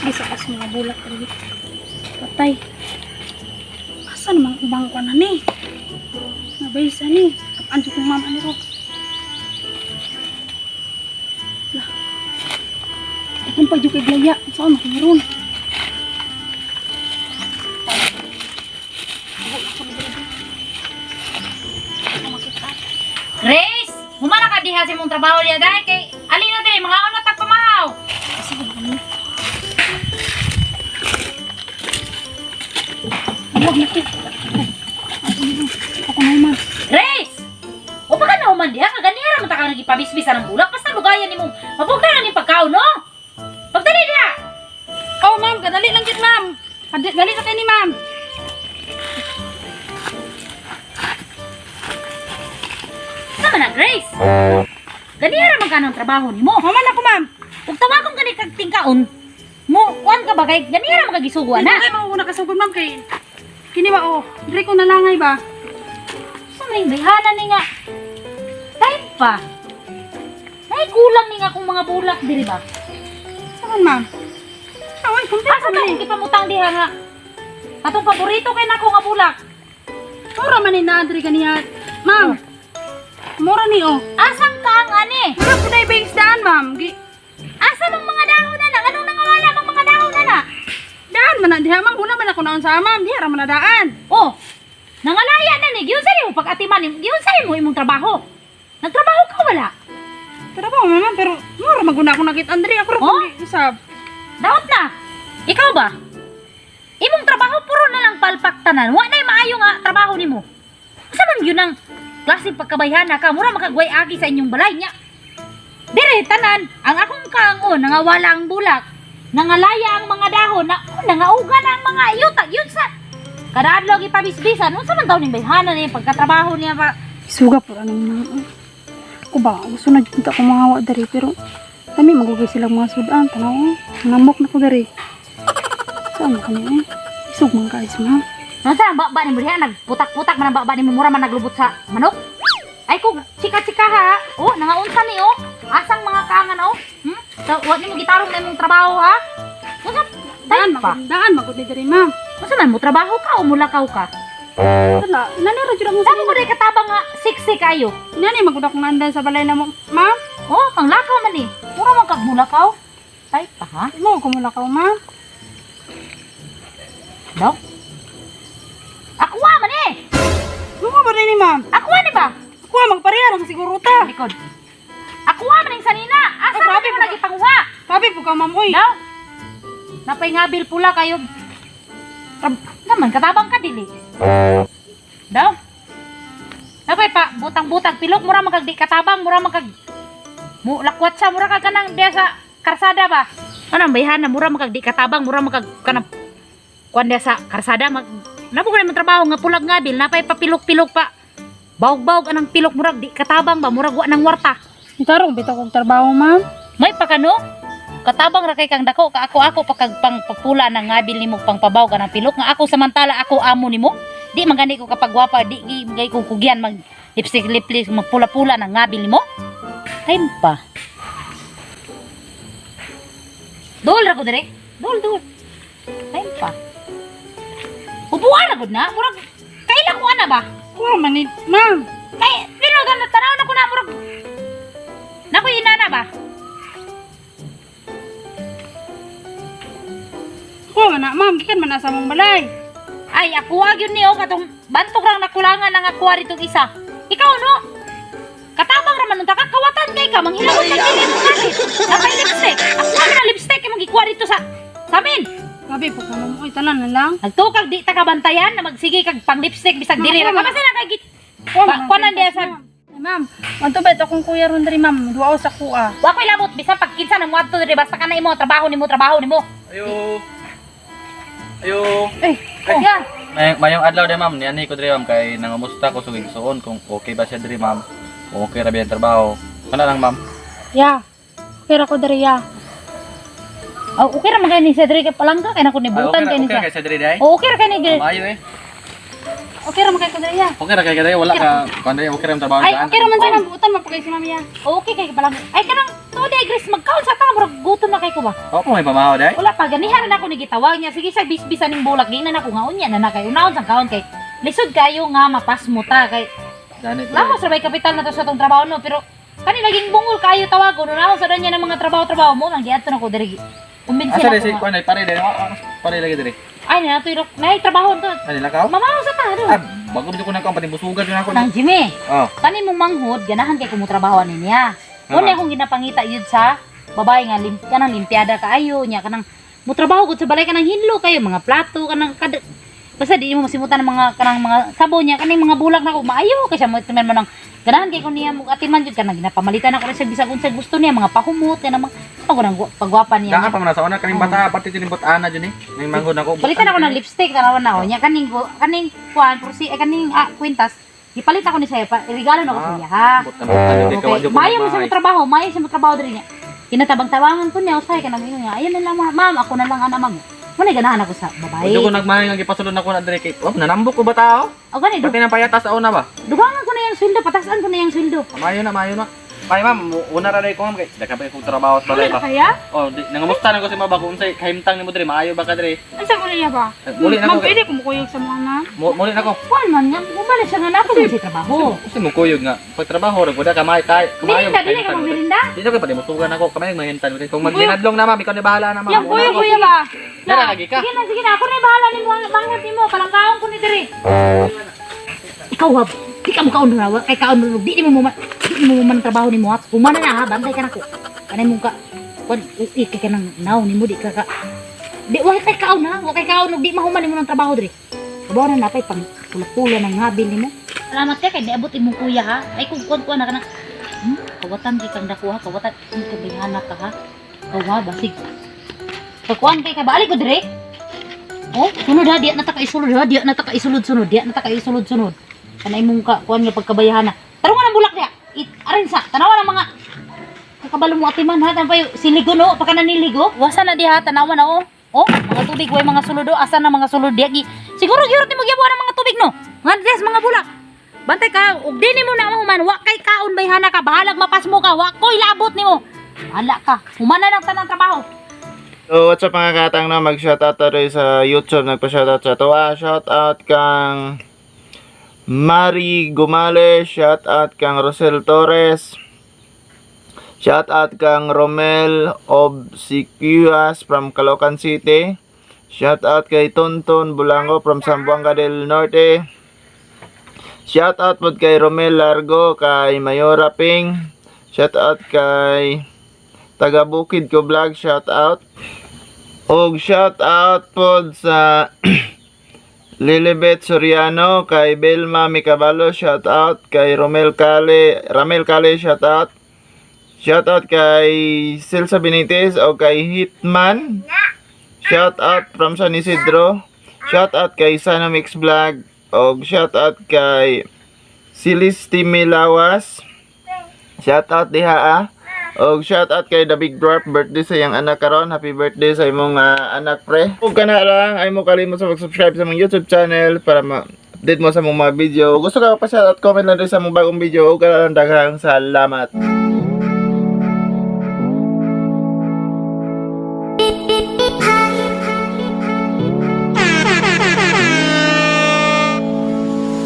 Bisa kas mga bulak diri. Patay. Asa namang ubang ko na ni? Nabaysa ni. Kapaan jud kong mama nito. Lah. Akong pa jud kay Glaya. Saan makiron? Grace, humana ka diha sa imong trabaho diha dai kay alin na diri mga una tag pamahaw. Asa ba kami? Huwag na kit. Ay, ako na. Ako na man. Grace! O baka na human diha ka ganira man ta ka nagipabisbis ng bulak basta lugayan nimong mabugna na ning pagkaon no. Pagdali diha. Oh, ma'am, kadali lang kit, ma'am. Dali sa kay ni ma'am. Sama na Grace. Ganira man ka ng trabaho nimo. Maman ako, ma'am. Ug tawagong gani kag tingkaon. Mo kuan ka ba kay ganira man ka gisugo Hindi ana. kay mauuna kasugod, ma'am, kay kini ba oh, diri ko nalangay ba? Sa may bayhana ni nga. Time pa. Nay kulang ni nga akong mga bulak diri ba. Saan, ma'am? Away, kumpleto Asa man ta eh. kung gipamutang diha nga? Atong paborito kay nako nga bulak. Mura man ni na diri kaniya. Ma'am. Mura ni oh. Asang ka ang ani? Mura po na ibang isdaan, ma'am. Gi Asa mang mga dahon na lang? Anong nangawala mang mga dahon na na? daan man na diha, ma'am. Una man ako naon sa ma'am. Diha ra man na daan. Oh, nangalaya na ni. Giunsa nimo pag-atiman nimo. Giunsa nimo imong trabaho. Nagtrabaho ka wala? Trabaho man, ma'am, pero mura maguna ako nakita Andre ako ra Oh? pong usab. Daot na. Ikaw ba? Imong trabaho puro na lang palpak tanan. Wa nay maayo nga trabaho nimo. Asa man yun ang klase pagkabayhana ka? Mura makagway agi sa inyong balay niya. Dire tanan, ang akong kaangon nangawala ang bulak. Nangalaya ang mga dahon na oh, nangauga na ang mga yuta yun sa kada adlaw gipabisbisan unsa man daw ning bayhana ni pagkatrabaho niya pa. Suga po anong na. Ako ba, gusto na jud ako mangawa diri pero kami magugay silang mga sudan tanaw. Oh. Ngamok na ko diri. Saan man kami eh? Isog man guys, ma'am. Nasa ang baba ni mo diha nagputak-putak man ang baba ni mo mura man naglubot sa manok. Ay kung chika-chika ha. Oh, nangaunsa ni oh. Asang mga kaangan oh. Hmm? So, wa nimo gitarong na imong trabaho ha. Unsa Daan daan pa? magud daan magud ni diri, ma'am. Unsa man mo trabaho ka o mulakaw ka? Wala, nani ra jud akong Sabi ko dai katabang nga siksi kayo. Nani magud akong andan sa balay na mo, ma'am. Oh, panglakaw man ni. Mura man kag mulakaw. Tay pa ha? Mo ko mulakaw, ma'am. Daw. Akuha man eh. Mo ba ni ma'am? Akuha ni ba? Kuha magpareha ra siguro ta. Likod. Akuha man ning sanina. Asa Ay, man grabe mo po ka. lagi panguha? Sabi po ka, ma'am, oy. Daw. Napay ngabil pula kayo. Naman katabang ka dili. Daw. Napay pa butang-butang pilok mura man kag di katabang mura man kag mu lakwat sa mura kag kanang diya sa karsada ba. Ano ang bayhana mura man kag di katabang mura man kag kanang kuan diya sa karsada mag Nabo ko naman trabaho nga pulag ngabil napay papilok-pilok pa. Bawg-bawg anang pilok murag di katabang ba murag wa nang warta. Itarong bitaw kog trabaho, ma'am. May pakano? Katabang ra kay kang dako ka ako ako pa kag pang papula ng ngabil nimo pang pabaw ka ng pilok nga ako samantala ako amo nimo. Di man gani ko kapagwapa di gi gay ko kugyan mag lipstick lipstick magpula-pula ng ngabil nimo. Time pa. Dol ra ko dire. Dol dol. Time pa. Ubuan ra gud na murag kaila ko ana ba? Kuha man ni, ma'am. Kay pero ganun tanaw na ko na murag Naku inana ba? Kuha man na, ma'am. Gikan man na sa mong balay. Ay, ako yun ni oh, katong bantog rang nakulangan ang akuha ritong isa. Ikaw no? Katabang raman unta ka, kawatan kay ka, manghilabot ka kay imong gamit. Napay lipstick. Ako man na lipstick imong gikuha rito sa sa amin. Sabi po ka, ma'am, oy, tanan na lang. Nagtukag di ta ka bantayan na magsige kag pang lipstick bisag diri ra ka basta na kay Kuha man Ba- kuha na diya sa- Ma'am. Ay, ma'am, wanto ba ito akong kuya ron diri, ma'am? Duwa sa kuha. Wa ko'y labot bisan pag kinsa na moadto diri basta kana imo trabaho nimo trabaho nimo. Ayo. Ayo. Eh, Oh. Yeah. May mayong adlaw de ma'am, niani ko diri ma'am kay nangamusta ko sugig suon kung okay ba siya diri ma'am. Kung okay ra ba yung trabaho. Kana lang ma'am. ya. Okay ra ko diri, ya. Oh, okay ra man kay ni siya diri kay palangga kay nako Ay, nibutan okay kay ra, ni okay siya. ra kay siya diri day. Oh, okay ra kay ni diri. Maayo eh. Okay ra man kay ko diri, ya. Okay ra kay diri wala ka kuan diri okay ra yung trabaho Ay, daan. Okay ra man sa ma'am, buutan mapagay si ma'am, ya. Oh, okay kay palangga. Ay kanang To di Grace, magkaon sa ta, murag gutom na kay ko ba. Ako may pamahaw dai. Wala pa ganihan na ako ni gitawag niya. Sige sa bisbisan ning bulak gingnan ako nga unya na na kay unahon sang kaon kay lisod kayo nga mapasmo ta kay Dani. lamos ra bay kapital na to sa tong trabaho no, pero kani naging bungol kayo tawagon unahon sa niya ng mga trabaho-trabaho mo nang giadto na ko diri. Kumbinsi Asa na dai ko si nga. kuan ay pare dai. Pare lagi diri. Ay na to nay trabaho to. Ani lakaw? Mamaw sa ta do. Ah, bago bitaw ko nang kaon pati busugan jud ako. Nang Jimmy. Oh. Kani mong manghod, ganahan kay kumutrabaho ani niya. Una akong ginapangita yun sa babae nga lim, kanang limpiada kaayo niya, kanang mutrabaho gud sa balay, kanang hinlo kayo mga plato, kanang kada basta di mo masimutan ng mga kanang mga sabo niya, kaning mga bulak na ko maayo kay siya mo timan mo nang ganahan kay ko niya mo atiman jud, kanang ginapamalitan ako rin sa bisag unsa gusto niya, mga pahumot kanang mga ako nang pagwapa niya. Daan pa man sa una kaning bata pati jud ana jud ni. Ning manghod nako. Palitan ako ng lipstick, tanawan na ako niya kaning kaning kuan pursi eh, kaning kwintas gipalit ako ni siya pa regalo na ako sa iya ha. Butan butan jud kay Okay. Maayo mo siya mo trabaho, maayo siya mo trabaho diri niya. Kinatabang-tabangan ko niya, usahay ka nang ingon niya. Ayun na lang, ma'am, ako na lang ana ma'am. Muna ganahan ako sa babae. Wala ko nagmahay nga gipasulod nako na diri kay. Oh, nanambok ko ba tao? O gani, Pati nang payatas sa una ba? dugangan ko na yung sweldo, patasan ko na yung sweldo. Mayo na, mayo na. Ay ma'am, una ra dai ko ma'am kay daghan pa kong trabaho sa balay Wala ba. kaya? Oh, di, nangamusta na ko si maba kung unsay kahimtang nimo diri, maayo ba ka diri? Asa ko niya ba? Eh, Muli na Ma'am, ko. pwede ko mukuyog sa mga na. Muli na ko. Kuan man nga, bumalik siya nga na ako sa trabaho. Kasi mo kuyog nga. Pag trabaho ra gud ka kamay kay kamayo. Merinda, dili ka magmerinda. Di na ko pati musugan ako, kamay mahintan. Kung maglinadlong na ma'am, ikaw na bahala na ma'am. Yang kuyog kuya ba? Dara lagi ka. Sige na, ako na bahala nimo ang manghod nimo, palangkaon ko ni diri. Ikaw ha, di ka mo kaon na, kay kaon mo, di mo man ang trabaho nimo ha. Humana na ha, bantay ka nako. Kanay mong ka kuan uy kay kanang naw nimo di ka ka. Di wa kay kaon ha, wa kay kaon ug di mahuman nimo ng trabaho diri. Trabaho na napay pang pula-pula ng habil nimo. Salamat ka kay niabot imong kuya ha. Ay kung kuan kuan na kana. Kawatan kay kang dako ha, kawatan kay bayhana ka ha. Kawa basig. Pagkuan kay ka baali ko dire. Oh, sunod ha, diya na ta ka isulod ha, diya na ta ka isulod sunod, diya na ta ka isulod sunod. Kanay mong ka kuan nga pagkabayhana. Tarungan ang bulak diya. It, arin sa, tanawa ng mga kakabalo mo atiman ha, tan payo siligo no, paka naniligo. Wasa na diha, tanawa na oh. Oh, mga tubig way mga sulod oh, asa na mga sulod diya gi. Siguro gihurot nimo gibuan ang mga tubig no. Nga des mga bulak. Bantay ka, ug di nimo na mahuman, wa kay kaon bayhana ka, bahalag mapasmo ka, wa koy labot nimo. Bahala ka. Humana lang tanang trabaho. So, what's up mga katang na mag-shoutout tayo sa YouTube, nagpa-shoutout sa tuwa, shoutout kang Mari Gumale, shoutout kang Rosel Torres, shoutout kang Romel Obsequias from Caloocan City, shoutout kay Tonton Bulango from Zamboanga del Norte, shoutout pod kay Romel Largo, kay Mayora Ping, shoutout kay Taga Bukid ko vlog, shoutout. Og shout out pod sa Lilibet Soriano, kay Belma Micabalo, shout out kay Romel Cale, Ramel Cale, shout out. Shout out kay Celsa Benitez o kay Hitman. Shout out from San Isidro. Shout out kay Sana Mix Vlog og shout out kay Celeste Milawas. Shout out diha ah. Og shout out kay The Big Dwarf, birthday sa iyang anak karon. Happy birthday sa imong anak pre. Ug kana lang ay mo kalimot sa mag-subscribe sa among YouTube channel para ma-update mo sa among mga video. Gusto ka pa shout out, comment lang rin sa among bagong video. Ug kana lang, daghang salamat.